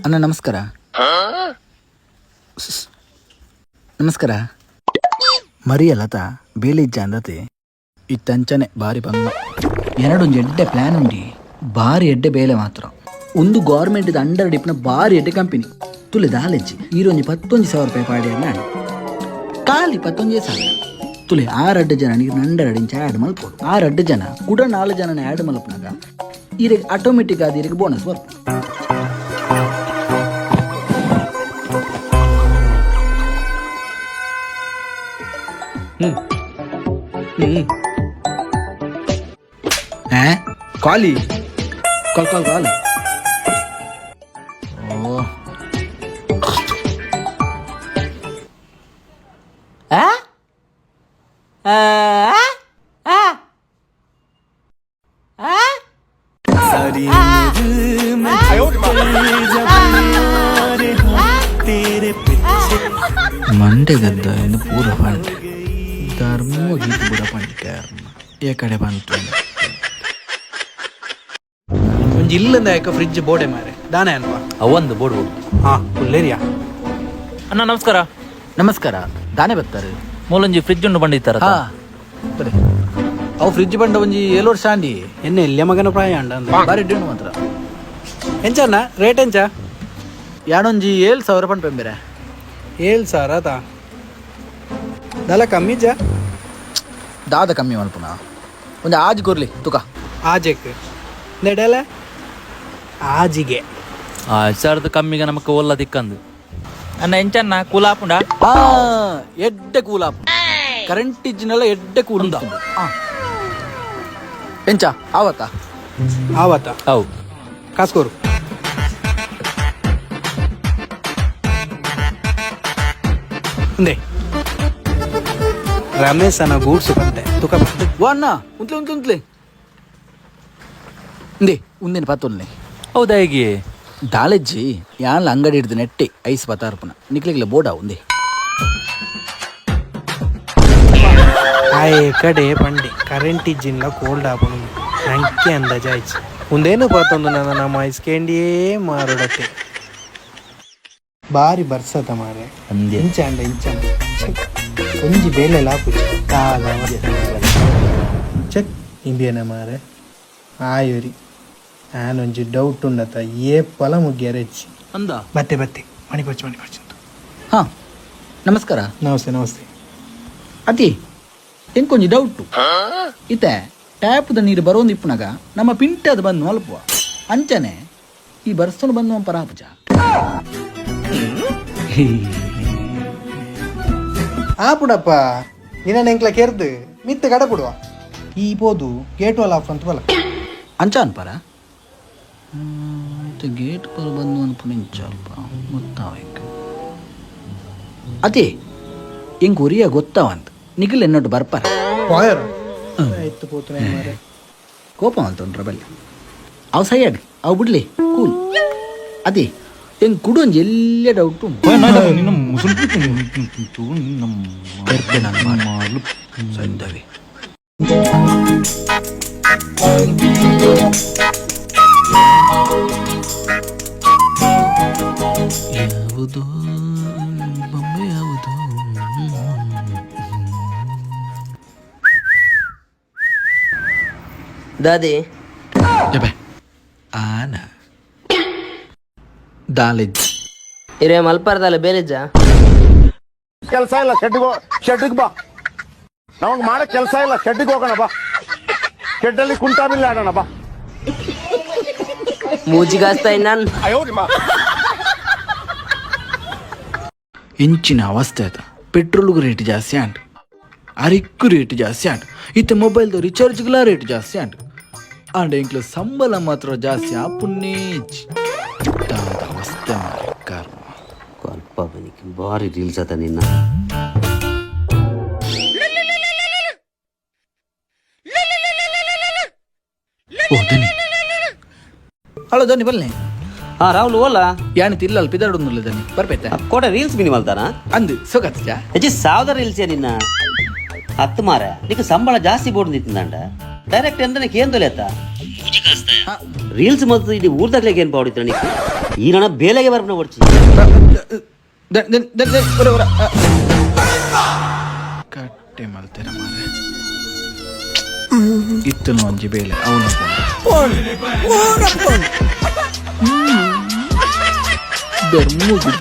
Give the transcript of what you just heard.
ಅಣ್ಣ ನಮಸ್ಕಾರ. ನಮಸ್ಕಾರ. ಮರಿಯಲತ ಬೇಲೆ ಇಜ್ಜ ಅಂದತೆ ಇತ್ತಂಚನೆ ಬಾರಿ ಬಂಗ ಎರಡೊಂಜಿ ಎಡ್ಡೆ ಪ್ಲಾನ್ ಉಂಡಿ, ಬಾರಿ ಎಡ್ಡೆ ಬೇಲೆ ಮಾತ್ರ. ಒಂದು ಗೌರ್ಮೆಂಟ್ ಅಂಡರ್ ಡಿಪ್ನ ಬಾರಿ ಎಡ್ಡೆ ಕಂಪನಿ ತುಲೆ ದಾಲೆಜ್ಜಿ. ಈರೊಂಜಿ 11,000 ರೂಪಾಯಿ ಪಾಡಿಯನ್ನ ಖಾಲಿ 11,000. ತುಲೆ ಆರಡ್ಡು ಜನ ನೀರು ಅಂಡರ್ ಅಡಿಂಚ ಆ್ಯಡ್ ಮಲ್ಪೋಡು. ಆರಡ್ಡು ಜನ ಕೂಡ 4 ಜನನ ಆ್ಯಡ್ ಮಲ್ಪನಾಗ ಈರಿಗೆ ಆಟೋಮೆಟಿಕ್ ಆದ ಈರಿಗೆ ಬೋನಸ್ ಬರ್ಪು. ಖಾಲಿ ಕಾಲ್ ಕಾಲ್ ಕಾಲ್. ಓ. ಆ? ಆ? ಆ? ಆ? ಮಂಡೆ ಗದ್ದ ಎಂದು ಪೂರ ಪಂಡೆ ಧರ್ಮ ಗೀತ ಪೂರ ಪಂಡೆ ಏ ಕಡೆ ಬಂತು. ಒಂಜಿ ಇಲ್ಲಂದ ಯಾಕ ಫ್ರಿಜ್ ಬೋಡೆ ಮಾರೆ ದಾನೆ ಅನ್ಪ. ಅವೊಂದು ಬೋರ್ಡ್ ಬೋರ್ಡ್. ಹಾ ಪುಲ್ಲೇರಿಯಾ. ಅಣ್ಣ ನಮಸ್ಕಾರ. ನಮಸ್ಕಾರ, ದಾನೆ ಬರ್ತಾರೆ. ಮೂಲೊಂಜಿ ಫ್ರಿಜ್ ಉಂಡು ಬಂಡಿತ್ತಾರ. ಹಾ ಬರೆ. ಅವು ಫ್ರಿಜ್ ಬಂಡ ಒಂಜಿ 7 ವರ್ಷ ಆಂಡಿ. ಎನ್ನೆ ಎಲ್ಲಿಯ ಮಗನ ಪ್ರಾಯ ಅಂಡ ಅಂದ. ಬಾರಿ ಡ್ಯೂನ್ ಮಾತ್ರ. ಎಂಚ ಅಣ್ಣ, ರೇಟ್ ಎಂಚ? ಯಾಡೊಂಜಿ 7,000 ಪಂಡ್ ಪೆಂಬೆರೆ. 7,000 ಆತಾ? ದಲ ಕಮ್ಮಿ ಜ. ದಾದ ಕಮ್ಮಿ ಮಲ್ಪುನ? ಒಂಜಿ ಆಜ್ ಕೊರ್ಲಿ ತುಕ. ಆಜೆಕ್ ನೆಡಲ ಆಜಿಗೆ. ಆ ಸಾವಿರದ ಕಮ್ಮಿಗೆ ನಮಕ್ ಒಲ್ಲ ದಿಕ್ಕಂದು ಅಣ್ಣ. ಎಂಚಣ್ಣ, ಕೂಲಾಪುಂಡ? ಆ ಎಡ್ಡೆ ಕೂಲಾಪ್, ಕರೆಂಟ್ ಇಜ್ಜಿನೆಲ್ಲ ಎಡ್ಡೆ ಕೂಲ್. ಎಂಚ ಆವತ್ತ? ಆವತ್ತ. ಅವು. ಕಾಸ್ಕೋರು ಒಂದೇ ರಮೇಶನ ಗೂಡ್ಸು ಬಂತೆ ತುಕ ಬತ್ತು. ಓ ಅಣ್ಣ, ಉಂತ್ಲೆ ಉಂತ್ಲೆ ಉಂತ್ಲೆ. ಇಂದೆ ಉಂದೇನು ಪತ್ತೊಲ್ನೆ. ಹೌದಾ, ಹೇಗೆ? ದಾಲೆಜ್ಜಿ, ಯಾನ್ಲ ಅಂಗಡಿ ಹಿಡ್ದು ನೆಟ್ಟಿ ಐಸ್ ಪತ್ತಾರ್ಪುನ ನಿಕ್ಲಿಗ್ಲ ಬೋಡ ಉಂದೆ. ಆಯೆ ಕಡೆ ಪಂಡೆ ಕರೆಂಟ್ ಇಜ್ಜಿನ್ಲ ಕೋಲ್ಡ್ ಆಪುನು ನಂಗೆ ಅಂದಾಜ್ ಆಯ್ತು. ಉಂದೇನು ಪಾತೊಂದು ನನ್ನ ನಮ್ಮ ಐಸ್ಕೇಂಡಿಯೇ ಮಾರುಡತೆ. ಬಾರಿ ಬರ್ಸತ ಮಾರೆ. ಅಂದೆ. ಇಂಚ ಅಂಡ ಇಂಚ ಅಂಡ. ಛೆ, ಒಂಜಿ ಬೇಲೆ ಲಾಪುಜಿ ದಾದ ಅವಸ್ಥೆ ಮಾರೆ. ಚೆಕ್ ಇಂಬಿಯನ ಮಾರೆ ಆಯುರಿ ಆನೊಂಜಿ ಡೌಟ್ ಉಂಡತ ಏ ಪಲ ಮುಗ್ಯರೆಚ್ಚಿ. ಅಂದ. ಬತ್ತೆ ಬತ್ತೆ, ಮಣಿಪಚ್ಚು ಮಣಿಪಚ್ಚು. ಹಾ ನಮಸ್ಕಾರ. ನಮಸ್ತೆ ನಮಸ್ತೆ. ಅತಿ ಎಂಕೊಂಜಿ ಡೌಟು ಇತ್ತೆ, ಟ್ಯಾಪ್ದ ನೀರು ಬರೋಂದು ಇಪ್ಪುನಾಗ ನಮ್ಮ ಪಿಂಟದ ಬಂದು ಮಲ್ಪುವ ಅಂಚನೆ ಈ ಬರ್ಸೋನು ಬಂದು ಪರಾಪುಜ. ಆಪುಡಪ್ಪ, ನಿನ್ನ ಎಂಕ್ಲ ಕೆರ್ದು ಮಿತ್ತ ಕಡಪುಡುವ ಈ ಪೋದು ಗೇಟ್ ವಾಲ್ ಆಫ್ ಅಂತ ಬಲ. ಅಂಚ ಅನ್ಪರ ಗೇಟ್ ಪರ ಬಂದು ಅನ್ಪುನ ಇಂಚ ಅಲ್ಪ ಗೊತ್ತಾವೈಕ್. ಅತಿ ಎಂಕ್ ಉರಿಯ ಗೊತ್ತಾವಂತ ನಿಖಿಲ್ ಎನ್ನೊಟ್ಟು ಬರ್ಪಾರ. ಪಾಯರ್ ಆಯ್ತು ಪೋತು ಮಾರೆ. ಕೋಪ ಮಲ್ತೊಂಡ್ರ ಬಲ್ಲಿ ಅವು ಸೈಯಡ್ ಅವು ಬಿಡ್ಲಿ ಕೂಲ್. ಅದೇ ಎಂಗ್ ಕುಡೊಂಜಿ ಎಲ್ಲೆ ಡೌಟ್ ಉಂಟು. ಸಂದವಿ. ಯಾವುದು ಬೊಂಬೆ ಯಾವುದು? ದಾದಿ. ಜಬೆ ಆನ ದಾಲೆಜ್. ಇರೇ ಮಲ್ಪಾರ್ದಲ್ಲ ಬೇಲೆಜ್ಜ. ಕೆಲಸ ಇಲ್ಲ, ಶೆಡ್ಗೆ ಶೆಡ್ಗೆ ಬಾ. ನಮಗ್ ಮಾಡಕ್ ಕೆಲಸ ಇಲ್ಲ, ಶೆಡ್ಗೆ ಹೋಗೋಣ ಬಾ. ಶೆಡ್ಡಲ್ಲಿ ಕುಂಟಾಬಿಲ್ಲ ಆಡೋಣ ಬಾ. ಮೂಜಿಗಾಸ್ತಾ ನಾನ್. ಇಂಚಿನ ಅವಸ್ಥೆ ಆತ. ಪೆಟ್ರೋಲ್ಗೂ ರೇಟ್ ಜಾಸ್ತಿ ಆಂಟ್, ಅರಿಕ್ಕು ರೇಟ್ ಜಾಸ್ತಿ ಆಂಟ್, ಇತ್ತೆ ಮೊಬೈಲ್ದು ರಿಚಾರ್ಜ್ಗಳ ರೇಟ್ ಜಾಸ್ತಿ ಆಂಟ್. ಆಂಡ್ ಎಂಕ್ಲ ಸಂಬಳ ಮಾತ್ರ ಜಾಸ್ತಿ ಆಪುನ್ನೇಜ್. ದಾದ ಅವಸ್ಥೆ ಮಾರ್ರೆ, ಕರ್ಮ. ಅಲ್ಪ ಬನಿಕ್ ಭಾರಿ ರೀಲ್ಸ್ ಆತ ನಿನ್ನ. ಓ ಧನಿ, ಹಲೋ ಧನಿ, ಬಲ್ಲೆ. ಹಾ ರಾಹುಲ್, ಓಲ? ಯಾನ್ ತಿಲ್ಲಲ್ ಪಿದಡುಂದುಲ್ಲ ಧನಿ, ಬರ್ಪೈತೆ. ಕೋಟೆ ರೀಲ್ಸ್ ಮಿನಿ ಮಲ್ತಾನ. ಅಂದು ಸೊಗತ್ಜ. ಹೆಚ್ಚಿ ಸಾವಿರ ರೀಲ್ಸ್ ನಿನ್ನ ಹತ್ತು ಮಾರ ನಿಕ್ಕ ಸಂಬಳ ಜಾಸ್ತಿ ಬೋರ್ಡ್ ನಿಂತಿಂದಾಂಡ. ಡೈರೆಕ್ಟ್ ಎಂದನೆ ಕೇಂದೊಲೆತ್ತ ರೀಲ್ಸ್ ಮಲ್ತು ಇಡೀ ಊರ್ದಾಗ್ಲಿಕ್ಕೆ ಏನ್ ಪಾಡಿತ್ರ ನೀ ಈ ನನ್ನ ಬೇಲೆಗೆ ಬರ್ಪಣ ಒಡ್ಚಿ. ಕಟ್ಟೆ ಮಲ್ತೆರ ಮಾರೆ. ಇತ್ತನು ಒಂಜಿ ಬೇಲೆ ಅವನ. ಧರ್ಮಗು.